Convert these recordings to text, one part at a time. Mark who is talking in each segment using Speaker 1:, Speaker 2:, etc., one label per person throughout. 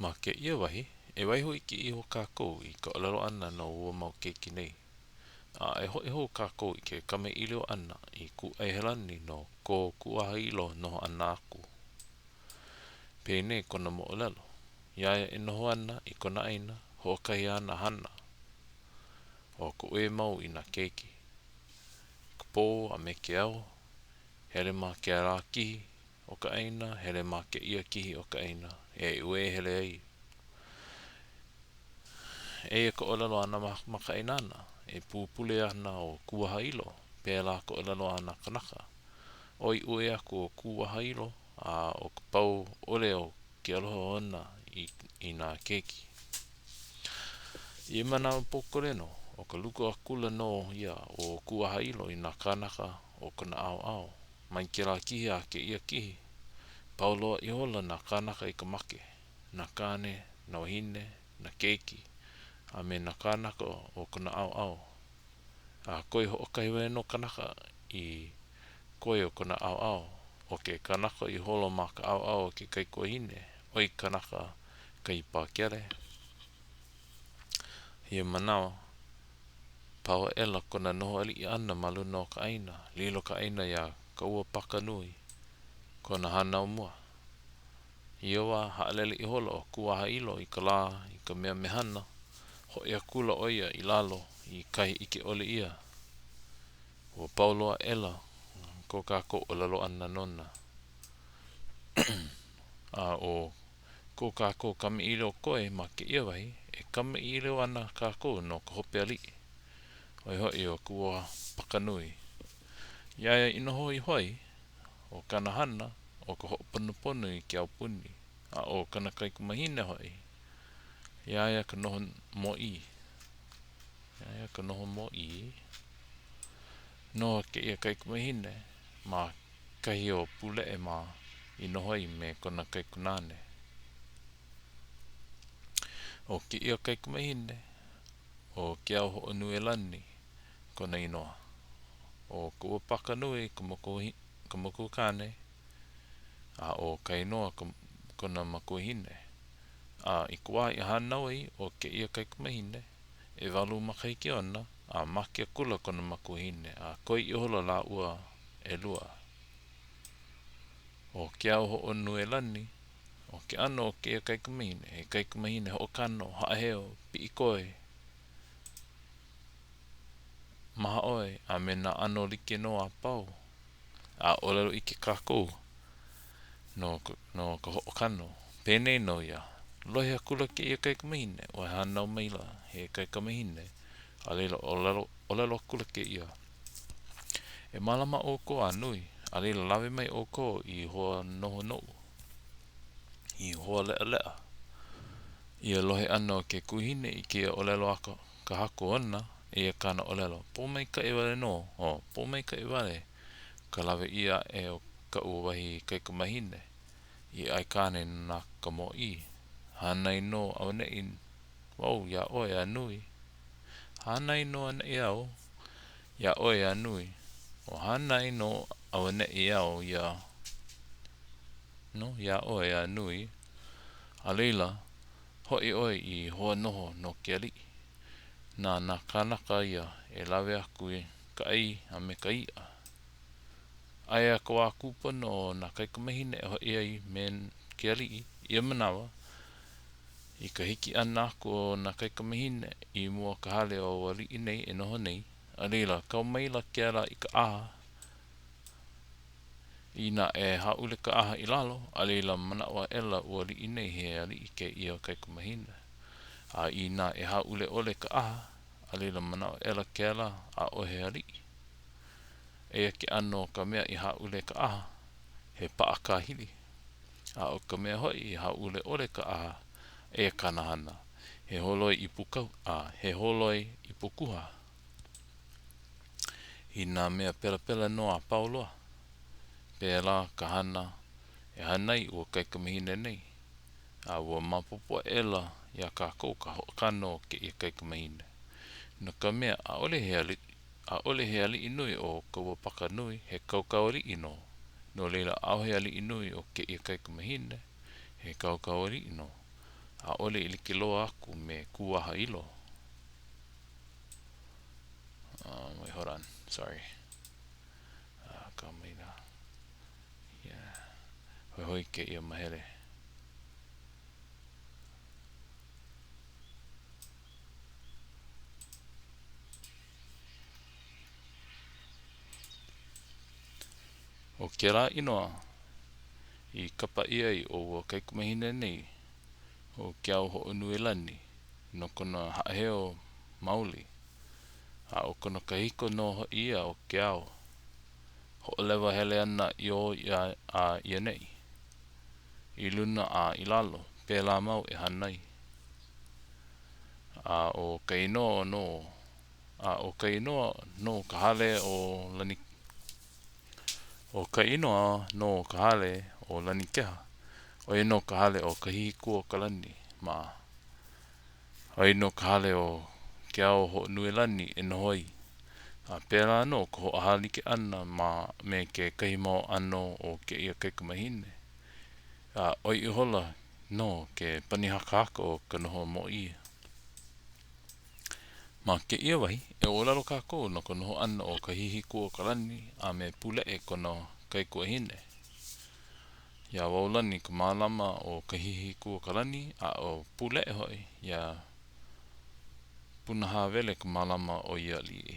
Speaker 1: Ma kēia wahi, e waiho iki iho kākou i ka ʻōlelo ʻana no ua mau keiki nei. A e hoʻi hou kākou i ke kamaʻilio ʻana i Kūʻaihelani no ko Kūwahailo noho ʻana aku. Penei kona moʻolelo, Iā ia e noho ana i kona ʻāina, hoʻokahi āna hana, ʻo ka uē mau i nā keiki. I ka pō a me ke ao, hele ma kēlā kihi o ka ʻāina, hele ma kēia kihi o ka ʻāina e uē hele ai. Eia ka ʻōlelo a nā makaʻāinana, e pupule ana ʻo Kūwahailo, pēlā ka ʻōlelo a nā kānaka. ʻOi uē aku ʻo Kūwahailo a ʻo ka pau ʻole o ke aloha ona i, i nā keiki. I ia manawa pōkole nō, ʻo ka luku akula nō ia o Kūwahailo i nā kānaka o kona ʻaoʻao. Mai kēlā kihi a kēia kihi, pau loa ihola nā kānaka i ka make, nā kāne, nā wāhine, nā keiki, a me nā kānaka o kona ʻaoʻao. A koe hoʻokahi wale nō kanaka i koe o kona ʻaoʻao, ʻo ke kanaka i holo ma ka ʻaoʻao o ke kaikuahine, ʻoi kanaka kai pakele. Ia manawa, Pau aʻela kona noho aliʻi ʻana ma luna o ka ʻāina, lilo ka ʻāina iā Kauapakanui, kona hānau mua. I ia wā, haʻalele ihola ʻo Kūwahailo i ka lā i ka mea mehana, hoʻi akula ʻo ia i lalo i kahi ʻike ʻole ʻia. Ua pau loa aʻela ko kākou ʻōlelo ʻana nona. A ʻo ko kākou kamaʻilio koe ma kēia wahi, e kamaʻilio ana kākou no ka hope aliʻi, ʻo ia hoʻi ʻo Kūapakanui. Iā ia i noho iho ai, ʻo kāna hana, ʻo ka hoʻoponopono i ke aupuni, a ʻo kāna kaikamahine hoʻi, iā ia ka noho mōʻī. Iā ia ka noho mōʻī. Noho kēia kaikamahine ma kahi o Pūleʻe mā i noho ai me kona kaikunāne. ʻO kēia kaikamahine, ʻo Keaohoʻonuialani kona inoa. ʻO Kūapakanui ka moku ka makukāne, a ʻo Kainoa kona makuahine. A i ka wā i hānau ai ʻo kēia kaikamahine, ʻewalu makahiki ona, a make akula kona makuahine, a koe ihola lāua ʻelua. ʻO Keaohoʻonuialani, ʻo ke ʻano o kēia kaikamahine, he kaikamahine hoʻokano, haʻaheo, piʻikoi, mahaʻoi, a me nā ʻano like nō a pau. A ʻōlelo iki kākou no ka, no ka hoʻokano. Penei nō ia. Lohe akula kēia kaikamahine, ua hānau maila he kaikamahine, a laila ʻōlelo, ʻōlelo akula kēia, E mālama ʻoukou a nui, a laila lawe mai ʻoukou i hoa noho noʻu, i hoa leʻaleʻa. Ia lohe ʻana o ke kuhine i kēia ʻōlelo a ka, ka haku ona, eia kāna ʻōlelo, Pōmaikaʻi wale nō, oh, pōmaikaʻi wale ka lawe ʻia aʻe o kaʻu wahi kaikamahine i aikāne na ka mōʻī. Hānai nō auaneʻi wau iā ʻoe a nui. Hānai nō auaneʻi au iā ʻoe a nui. O hānai nō auaneʻi au iā nō iā ʻoe a nui, a laila, hoʻi ʻoe i hoa noho no ke aliʻi. Na nā kānaka ia e lawe aku i ka ʻai a me ka iʻa. Aia ka wā kūpono o nā kaikamahine e hoʻi ai me ke aliʻi ia manawa, i ka hiki ʻana aku o nā kaikamahine i mua o ka hale o ua aliʻi nei e noho nei, a laila, kau maila kēlā i ka ʻaha. Inā e hāʻule ka ʻaha i lalo, a laila manaʻo aʻela ua aliʻi nei he aliʻi kēia kaikamahine. A inā e hāʻule ʻole ka ʻaha, a laila manaʻo aʻela kēlā, ʻaʻohe aliʻi. Eia ke ʻano o ka mea i hāʻule ka ʻaha, he paʻa kāhili. A ʻo ka mea hoʻi i hāʻule ʻole ka ʻaha, eia kāna hana, he holoi ipu kau, a he holoi ipu kuha. I nā mea pelapela nō a pau loa. Pēlā ka hana e hana ai ua kaikamahine nei. A ua maopopo aʻela iā kākou ka hoʻokano o kēia kaikamahine. No ka mea, ʻaʻole he aliʻi, ʻaʻole he aliʻi nui ʻo Kauapakanui, he kaukaualiʻi nō. No laila, ʻaʻohe aliʻi nui o kēia kaikamahine, he kaukaualiʻi nō. ʻAʻole i like loa aku me Kūahaʻilo. Um, wait, hold on. Sorry. Uh, ka maila. Yeah. Hoihoi kēia mahele. ʻO kēlā inoa i kapa ʻia ai ʻo ua kaikamahine nei ʻo Keaohoʻonuilani no kona haʻaheo maoli, a ʻo kona kahiko nō hoʻi ia o ke ao hoʻolewa hele ʻana i ʻō a i ʻaneʻi, i luna a i lalo, pēlā mau e hana ai. A ʻo ka inoa nō, a ʻo ka inoa no ka hale o Lani, ʻo ka inoa no ka hale o Lanikeha, ʻo ia nō ka hale o Kahihikūokalani mā. ʻO ia nō ka hale o Keaohoʻonuilani e noho ai. A pēlā nō ka hoʻohālike ʻana ma me kekahi mau ʻano o kēia kaikamahine. A ʻoi ihola nō ke pani hakahaka o ka noho mōʻī. Ma kēia wahi, e ʻōlelo kākou no ka noho ʻana o Kahihikūokalani a me Pūleʻe kona kaikuahine. Iā Waolani ka mālama o Kahihikūokalani a ʻo Pūleʻe hoʻi, iā Punahāwele ka mālama o ia aliʻi,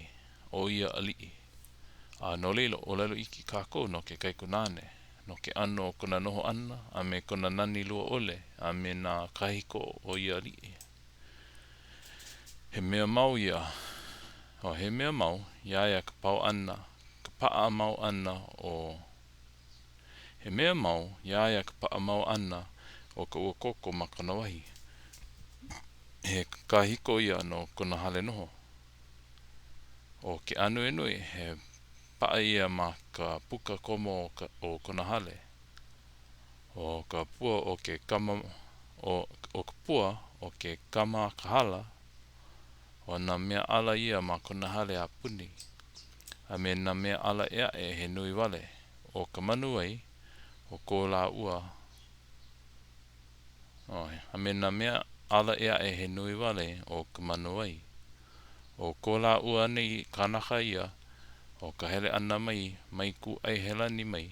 Speaker 1: o ia aliʻi. A no laila, ʻōlelo iki kākou no ke kaikunāne, no ke ʻano o kona noho ʻana a me kona nani lua ʻole a me nā kāhiko o ia aliʻi. He mea mau ia, oh, he mea mau iā ia ka pau ʻana, ka paʻa mau ʻana o, he mea mau iā ia ka paʻa mau ʻana o ka uakoko ma kona wahi. He kāhiko ia no kona hale noho. ʻO ke ānuenue, he paʻa ia ma ka puka komo o, ka, o kona hale. ʻO ka pua o ke kama, ʻo, ʻo ka pua o ke kamaakahala, ʻo nā mea ʻala ia ma kona hale a puni, a me nā mea ʻala ʻē aʻe he nui wale, ʻo ka manu ʻai, ʻo ko lāua, a me nā mea ʻala ʻē aʻe he nui wale o ka manu ʻai. ʻO ko lāua nei kānaka ia, ʻo ka hele ʻana mai, mai Kūʻaihelani mai,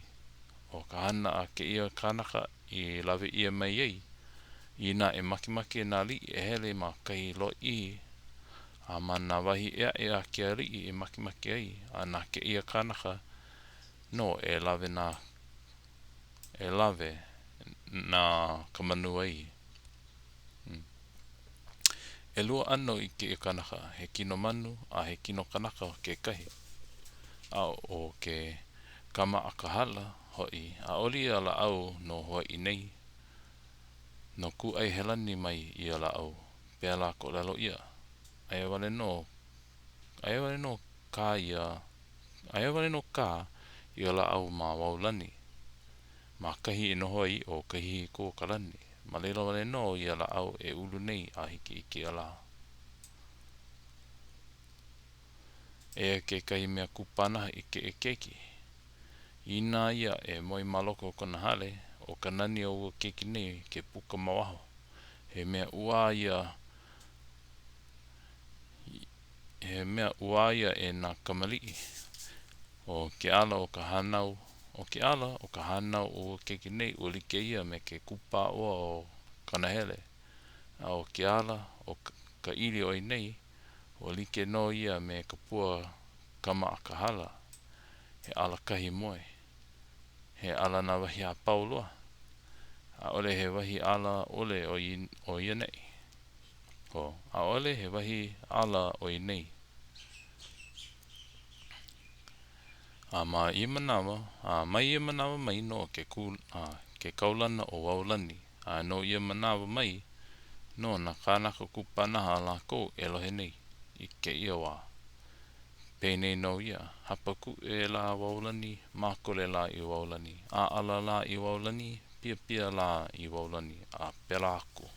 Speaker 1: ʻO ka hana a kēia kānaka i lawe ʻia mai ai, inā e makemake nā aliʻi e hele ma kahi lōʻihi a ma nā wahi ʻē aʻe a ke aliʻi e makemake ai, a na kēia kānaka nō e lawe nā e lawe na ka manu ʻai. ʻElua ʻano i kēia kanaka, he kino manu a he kino kanaka kekahi. A ʻo ke kamaakahala hoʻi, ʻaʻole ia lāʻau no Hawaiʻi nei. No Kūʻaihelani mai ia lāʻau, pēlā ka ʻōlelo ʻia. Aia wale nō, aia wale nō kā ia, aia wale nō kā ia lāʻau ma Waolani. Ma kahi e noho ai ʻo Kahihikūokalani, ma laila wale nō ia lāʻau e ulu nei a hiki i kēia lā. Eia kekahi mea kupanaha i kēia keiki. Inā ia e moe ma loko o kona hale, ʻo ka nani o ua keiki nei ke puka ma waho, he mea ʻuā ia, he mea ʻuā ia e nā kamaliʻi. ʻO ke ʻala o ka hānau, ʻo ke ʻala o ka hānau o ua keiki nei ua like ia me ke kūpāʻoa o Kanahele, a ʻo ke ʻala o ka ʻili o ia nei, ua like nō ia me ka pua kamaakahala, he ʻala kahi moe. He ʻala nā wahi a pau loa. ʻAʻole he wahi ʻala ʻole o ia nei. ʻO, ʻaʻole he wahi ʻala o ia nei. A ma ia manawa, a mai ia manawa mai nō ke kū, a, ke kaulana o Waolani, a no ia manawa mai nō nā kānaka kupanaha a lākou e lohe nei i kēia wā. Penei nō ia, Hapakuʻe lā Waolani, mākole lā i Waolani, ʻaʻala lā i Waolani, piapia lā i Waolani, a pēlā aku.